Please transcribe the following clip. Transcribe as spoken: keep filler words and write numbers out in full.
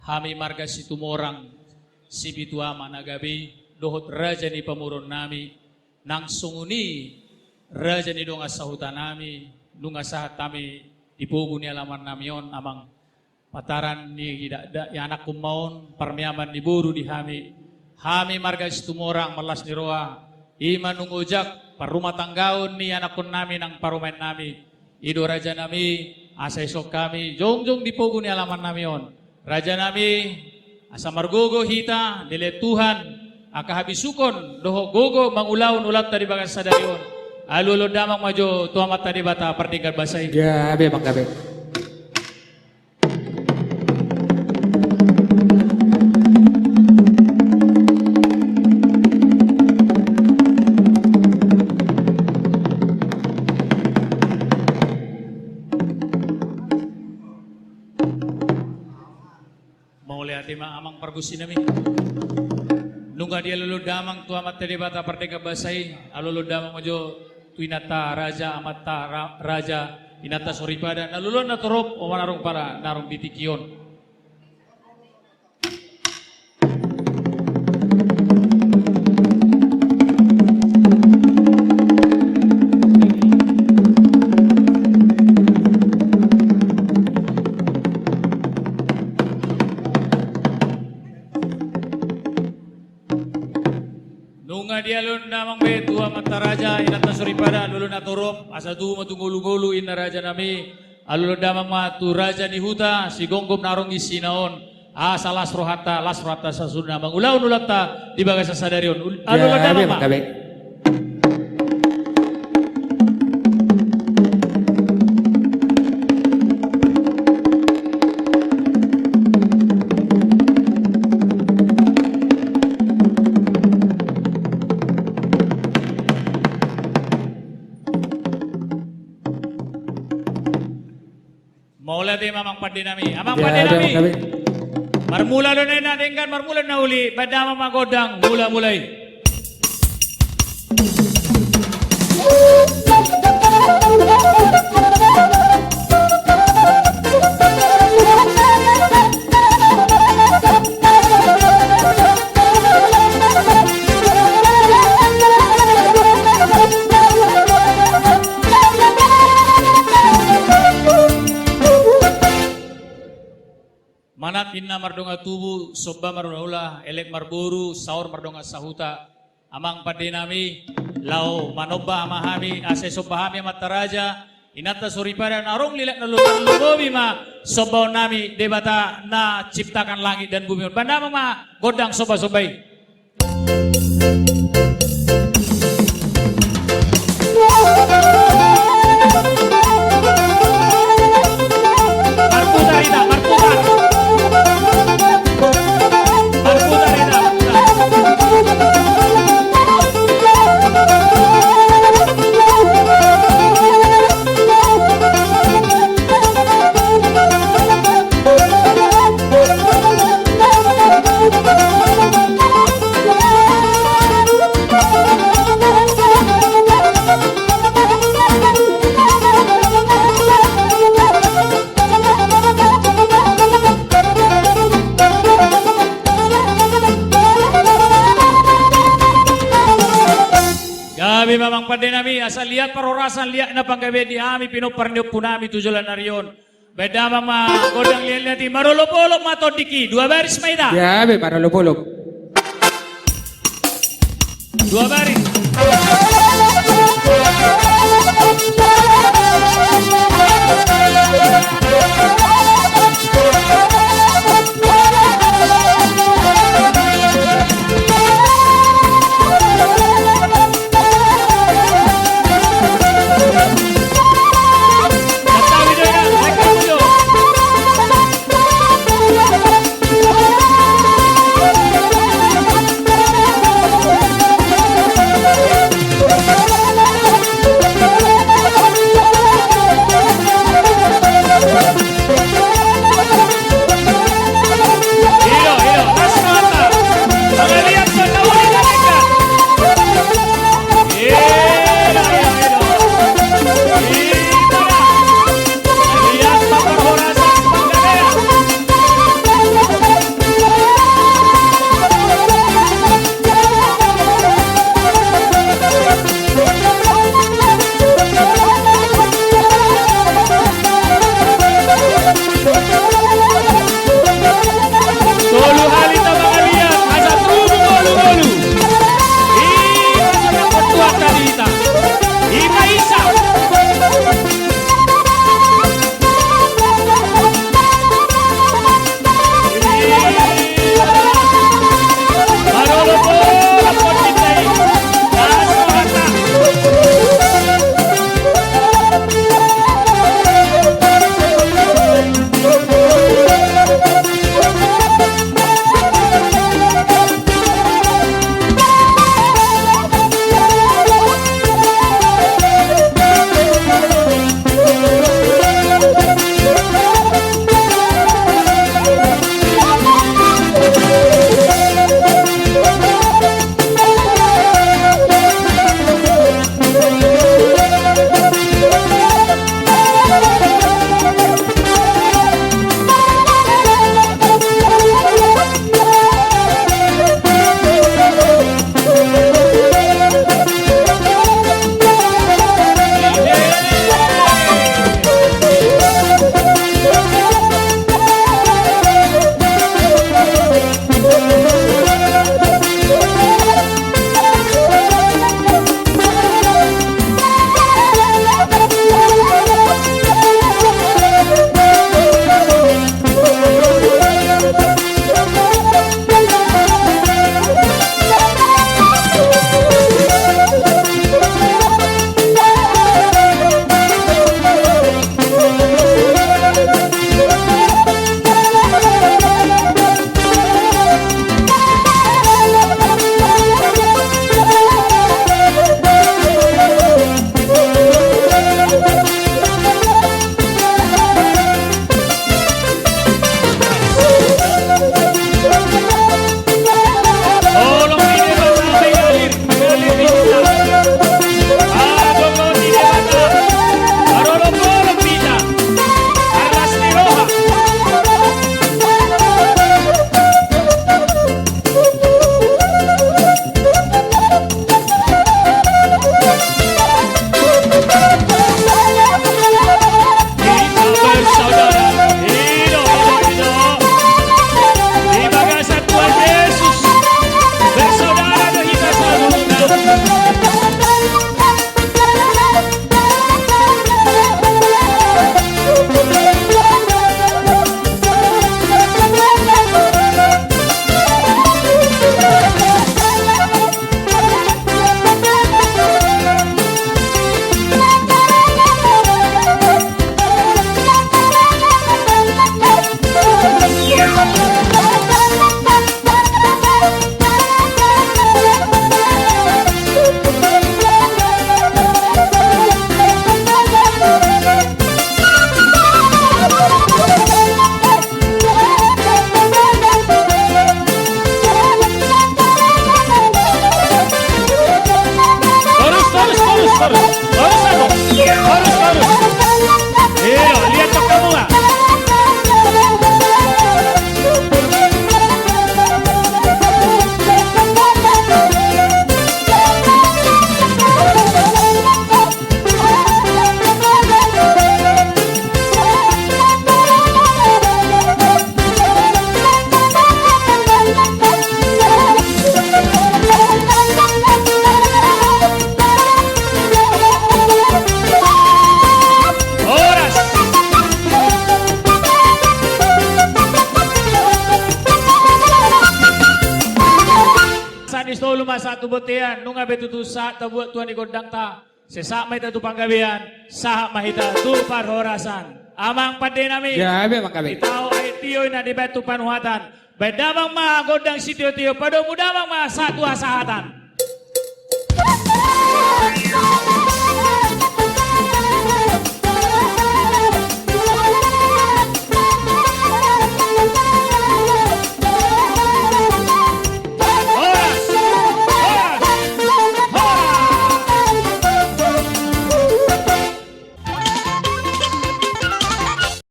Hami marga Situmorang, Sipitu Ama na gabe i, dohot raja ni pamoruonnami, nang songon i raja ni dongan sahutanami, nunga sahat hami di pogu ni alamannami on, amang. Pataran ni da, da, i anakkon ma on, parmeaman ni boru di hami. Hami marga Situmorang, marlas ni roha, i ma nunga ojak parrumatanggaon ni anakkonnami nang parumaennami. I do rajanami, asa dison hami jongjong di pogu ni alamannami on. Rajanami, asa margogo hita, dilehon Tuhan angka habisuhon dohot gogo mangulahon ulaonta di bagasan sadari on. Alualuhon damang ma jo tu Amanta Debata pardenggan basa i. Gabe, amang, gabe. Mauliate ma, amang pargonsinami. Nunga dialualuhon damang tu Amanta Debata pardenggan basa i, alualuhon damang ma jo tu inanta raja, amanta ra-, raja, inanta soripada, na luluan na torop, oman arung pala, na arung di tingki on. Nunga dialualuhon damang be tu amanta raja, inanta soripada, luluan na torop, asa tubu ma tu ngolungolu, inna rajanami. Alualuhon damang ma tu raja ni huta Sigomgom na arung di sina on, asa las rohanta, las rohanta sasudena mangulahon ulaonta di bagasan sadari on. Ul-, alualuhon damang ma. Mauliate ma, amang pandenami. Amang pandenami. Marmula do na denggan, marmula na uli, bahen damang ma gondang mula-mula i. Manat ninna mardongan tubu, somba mardongan ula, elek marboru, saor mardongan sahuta. Amang pandenami, laho manomba ma hami, asa somba hami amanta raja, inanta soripada na adong, leleng na lolo, tarlumobi ma sombaonnami Debata na ciptakan langit dan bumi on. Bahen damang ma gondang somba-somba i. Marputar hita, marputar. Marputar hita, putar. Gabe ma, amang pandenami, asa liat parhorasan, liat na panggabean di hami pinompar ni ompunami tu joloan ni ari on. Bahen damang ma gondang liat-liat i, marolop-olop ma tondik i, dua baris ma hita. Gabe, marolop-olop. Dua baris. Sahat tu bontean, nunga be tutu sahat tabuat tua ni gondangta. Sai sahat ma hita tu panggabean, sahat ma hita tu parhorasan. Amang pande nami. Gabe, amang, gabe. Hita aek tio i na dibaen tu panuhatan. Baen damang ma gondang sitio-tio, padomu damang ma sahat tu hasahatan.